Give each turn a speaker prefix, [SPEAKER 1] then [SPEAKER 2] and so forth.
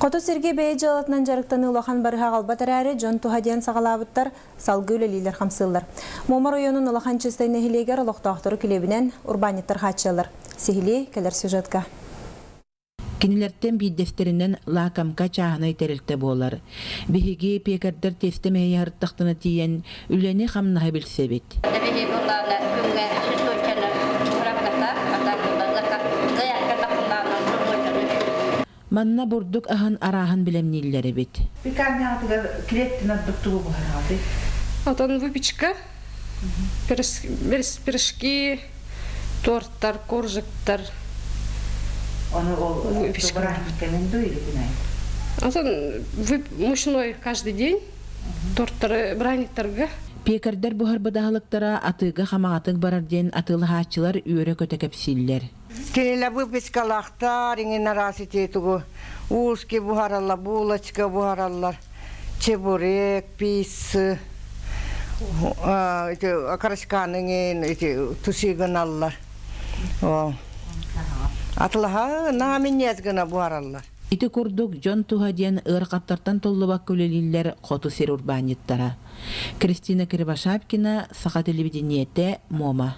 [SPEAKER 1] Хоту сиргэ бэйэ дьыалатынан дьарыктаныы улахан барыһа аҕалбат эрээри, дьон туһа диэн саҕалаабыттар, салгыы үлэлииллэр-хамсыыллар. Муома оройуонун Улахан Чыстай нэһилиэгэр олохтоохтору килиэбинэн урбаанньыттар хааччыйаллар. Сиһилии кэлэр сюжетка.
[SPEAKER 2] Кинилэртэн биирдэстэринэн Лаакамка чааһынай тэрилтэ буолар. Биһиги пекардар тиэстэ мэһийэ тиийэн үлэни-хамнаһы билсэбит. Манна бурдук аһын арааһын билэмнииллэр эбит.
[SPEAKER 3] Пекарняҕытыгар килиэптин ордук тугу буһараҕытый?
[SPEAKER 4] Отон выпечка, пирожки, торттар, коржиктар.
[SPEAKER 3] Ону ол бырааһынньыкканан дуу или күн аайы?
[SPEAKER 4] Отон мучной каждый день, торттары бырааһынньыктарга.
[SPEAKER 2] Пекардар буһарбыт аһылыктара атыыга хамаҕатык барар диэн атыылаһааччылар үөрэ-көтө кэпсииллэр.
[SPEAKER 5] Кинилэр выпечкалаахтар, иҥин араас ити тугу узкий буһараллар, булочка буһараллар, чебурек, пиццы, ити окорочканы иҥин ити туши гыналлар. Атылаһа наһаа минньиэс гына буһараллар.
[SPEAKER 2] Ити курдук дьон туһа диэн ыарахаттартан толлубакка үлэлииллэр хоту сир урбаанньыттара. Кристина Кривошапкина, Саха телевидениетэ, Муома.